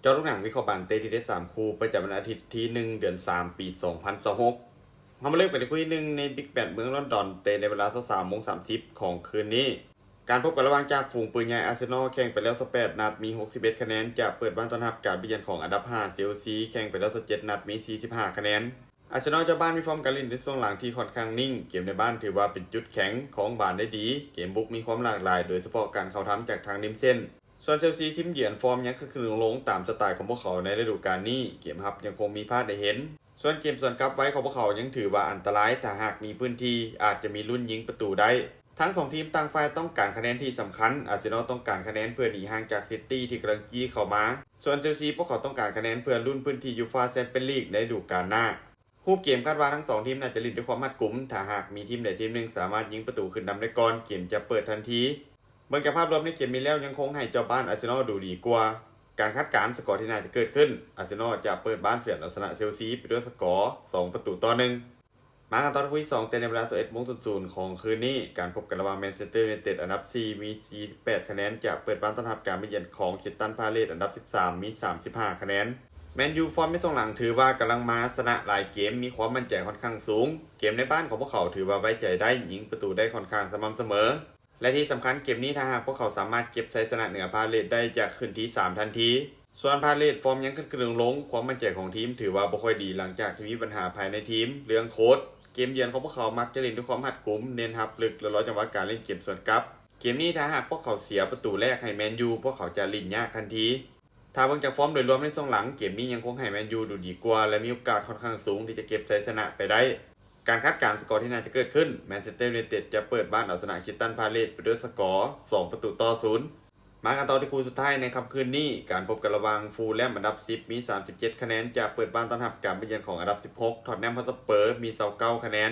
ຈາະລຸກໜັງວິເຄາະບານເຕະທີ່ເດັດສາມຄູ່ ປະຈຳວັນອາທິດທີໜຶ່ງ ເດືອນສາມ ປີສອງພັນຊາວຫົກ ເຮົາມາເລີ່ມກັນທີ່ຄູ່ທີໜຶ່ງ ໃນບິກແມດເມືອງລອນດອນ ເຕະໃນເວລາຊາວສາມໂມງສາມສິບຂອງຄືນນີ້. ການພົບກັນລະຫວ່າງຈ່າຝູງປືນໃຫຍ່ອາເຊນອລ ແຂ່ງໄປແລ້ວຊາວແປດນັດ ມີຫົກສິບເອັດຄະແນນ ຈະເປີດບ້ານຕ້ອນຮັບການບຽກຫຍັນຂອງອັນດັບຫ້າ ເຊລຊີ ແຂ່ງໄປແລ້ວຊາວເຈັດນັດ ມີສີ່ສິບຫ້າຄະແນນ. ອາເຊນອລເຈົ້າບ້ານມີຟອມການຫຼິ້ນໃນຊ່ວງຫຼັງທີ່ຂ້ອນຂ້າງນິ່ງ, ເກມໃນບ້ານຖືວ່າເປັນຈຸດແຂງຂອງບານໄດ້ດີ, ເກມບຸກມີຄວາມຫຼາກຫຼາຍ ໂດຍສະເພາະການເຂົ້າທຳຈາກທາງລິມເສັ້ນ. ສ່ວນເຊລຊີທີມຢຽນຟອມຍັງຂຶ້ນໆລົງໆຕາມສະໄຕຂອງພວກເຂົາໃນລະດູການນີ້, ເກມຮັບຍັງຄົງມີພາດໃຫ້ເຫັນ. ສ່ວນເກມສວນກັບໄວຂອງພວກເຂົາຍັງຖືວ່າອັນຕະລາຍ, ຖ້າຫາກມີພື້ນທີ່ອາດຈະມີລຸ້ນຍິງປະຕູໄດ້. ທັງສອງທີມຕ່າງຝ່າຍຕ້ອງການຄະແນນທີ່ສຳຄັນ, ອາເຊນອລຕ້ອງການຄະແນນເພື່ອໜີຫ່າງຈາກຊິຕີ້ທີ່ກຳລັງຈີ້ເຂົ້າມາ, ສ່ວນເຊລຊີພວກເຂົາຕ້ອງການຄະແນນເພື່ອລຸ້ນພື້ນທີ່ຢູຟາແຊມປຽນລີກໃນລະດູການໜ້າ. ຮູບເກມຄາດວ່າທັງສອງທີມໜ້າຈະຫຼິ້ນດ້ວຍຄວາມຮັດກຸມ, ຖ້າຫາກມີທີມໃດທີມໜຶ່ງສາມາດຍິງປະຕູຂຶ້ນນຳໄດ້ກ່ອນ, ເກມຈະເປີດທັນທີ. ເບິ່ງຈາກພາບລວມໃນເກມນີ້ແລ້ວ ຍັງຄົງໃຫ້ເຈົ້າບ້ານອາເຊນອລດູດີກວ່າ. ການຄາດການສະກໍທີ່ໜ້າຈະເກີດຂຶ້ນ, ອາເຊນອລຈະເປີດບ້ານເສືອນເອົາຊະນະເຊລຊີໄປດ້ວຍສະກໍສອງປະຕູຕໍ່ໜຶ່ງ. ມາກັນຕໍ່ຄູ່ທີສອງ ແຕ່ໃນເວລາຊາວເອັດໂມງສູນສູນຂອງຄືນນີ້, ການພົບກັນລະຫວ່າງແມນເຊສເຕີຢູໄນເຕັດອັນດັບສີ່ ມີສີ່ສິບແປດຄະແນນ ຈະເປີດບ້ານຕ້ອນຮັບການມາຢ້ຽມຂອງຄຣິສຕັນພາເລສອັນດັບສິບສາມ ມີສາມສິບຫ້າຄະແນນ. ແມນຢູຟອມໃນຊ່ວງຫຼັງຖືວ່າກຳລັງມາ, ຊະນະຫຼາຍເກມ, ມີຄວາມໝັ້ນໃຈຂ້ອນຂ້າງສູງ. ເກມໃນບ້ານຂອງພວກເຂົາຖືວ່າໄວ້ໃຈໄດ້, ຍິງປະຕູໄດ້ຂ້ອນຂ້າງສະໝ່ຳສະເໝີ. ແລະທີ່ສຳຄັນເກມນີ້ ຖ້າຫາກພວກເຂົາສາມາດເກັບໄຊຊະນະເໜືອພາເລສໄດ້ ຈະຂຶ້ນທີສາມທັນທີ. ສ່ວນພາເລສຟອມຍັງຂຶ້ນໆລົງໆ, ຄວາມໝັ້ນໃຈຂອງທີມຖືວ່າບໍ່ຄ່ອຍດີຫຼັງຈາກທີ່ມີບັນຫາພາຍໃນທີມເລື່ອງໂຄດ. ເກມຢຽນຂອງພວກເຂົາມັກຈະຫຼິ້ນດ້ວຍຄວາມຮັດກຸມ, ເນັ້ນຮັບເລິກ ແລະລໍຈັງຫວະການຫຼິ້ນເກມສວນກັບ. ເກມນີ້ຖ້າຫາກພວກເຂົາເສຍປະຕູແລກໃຫ້ແມນຢູ, ພວກເຂົາຈະຫຼິ້ນຍາກທັນທີ. ຖ້າເບິ່ງຈາກຟອມໂດຍລວມໃນຊ່ວງຫຼັງ, ເກມນີ້ຍັງຄົງໃຫ້ແມນຢູດູດີກວ່າ ແລະມີໂອກາດຂ້ອນຂ້າງສູງທີ່ຈະເກັບໄຊຊະນະໄປໄດ້. ການຄາດການສະກໍທີ່ໜ້າຈະເກີດຂຶ້ນ, ແມນເຊສເຕີຢູໄນເຕັດຈະເປີດບ້ານເອົາຊະນະຄຣິສຕັນພາເລສໄປດ້ວຍສະກໍສອງປະຕູຕໍ່ສູນ. ມາກັນຕໍ່ທີ່ຄູ່ສຸດທ້າຍໃນຄ່ຳຄືນນີ້, ການພົບກັນລະຫວ່າງຟູລແລມອັນດັບສິບ ມີສາມສິບເຈັດຄະແນນ ຈະເປີດບ້ານຕ້ອນຮັບການມາຢ້ຽມຂອງອັນດັບສິບຫົກ ທອດແນມ ຮອດສະເປີ ມີຊາວເກົ້າຄະແນນ.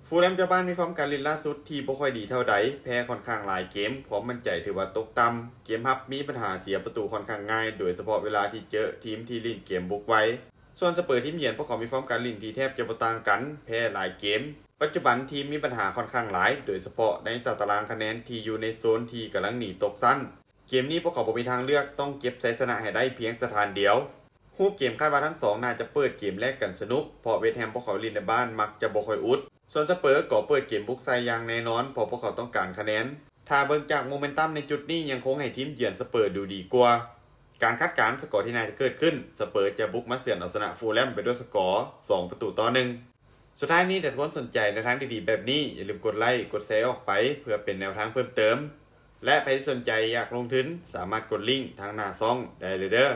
ຟູລແລມເຈົ້າບ້ານມີຟອມການຫຼິ້ນລ່າສຸດທີ່ບໍ່ຄ່ອຍດີເທົ່າໃດ, ແພ້ຂ້ອນຂ້າງຫຼາຍເກມ, ຄວາມໝັ້ນໃຈຖືວ່າຕົກຕ່ຳ, ເກມຮັບມີບັນຫາເສຍປະຕູຂ້ອນຂ້າງງ່າຍ, ໂດຍສະເພາະເວລາທີ່ເຈີທີມທີ່ຫຼິ້ນເກມບຸກໄວ. ສ່ວນສະເປີທີມຢຽນ, ພວກເຂົາມີຟອມການຫຼິ້ນທີ່ແທບຈະບໍ່ຕ່າງກັນ, ແພ້ຫຼາຍເກມ. ປັດຈຸບັນທີມມີບັນຫາຂ້ອນຂ້າງຫຼາຍ, ໂດຍສະເພາະໃນຕາຕະລາງຄະແນນທີ່ຢູ່ໃນໂຊນທີ່ກຳລັງໜີຕົກຊັ້ນ. ເກມນີ້ພວກເຂົາບໍ່ມີທາງເລືອກ, ຕ້ອງເກັບໄຊຊະນະໃຫ້ໄດ້ພຽງສະຖານດຽວ. ຮູບເກມຄາດວ່າທັງສອງໜ້າຈະເປີດເກມແລກກັນສະໜຸກ, ເພາະເວສແຮມພວກເຂົາຫຼິ້ນໃນບ້ານມັກຈະບໍ່ຄ່ອຍອຸດ. ສ່ວນສະເປີກໍເປີດເກມບຸກໃສ່ຢ່າງແນ່ນອນ, ເພາະພວກເຂົາຕ້ອງການຄະແນນ. ຖ້າເບິ່ງຈາກໂມເມັນຕັມໃນຈຸດນີ້, ຍັງຄົງໃຫ້ທີມຢຽນສະເປີດູດີກວ່າ. ການຄາດການສະກໍທີ່ໜ້າຈະເກີດຂຶ້ນ, ສະເປີຈະບຸກມາເສືອນເອົາຊະນະຟູລແລມໄປດ້ວຍສະກໍສອງປະຕູຕໍ່ໜຶ່ງ. ສຸດທ້າຍນີ້, ຖ້າທຸກຄົນສົນໃຈແນວທາງດີໆແບບນີ້, ຢ່າລືມກົດໄລ, ກົດແຊອອກໄປ ເພື່ອເປັນແນວທາງເພີ່ມເຕີມ. ແລະ ໃຜທີ່ສົນໃຈຢາກລົງທຶນ, ສາມາດກົດລິ້ງທາງໜ້າຊ່ອງໄດ້ເລີຍເດີ້.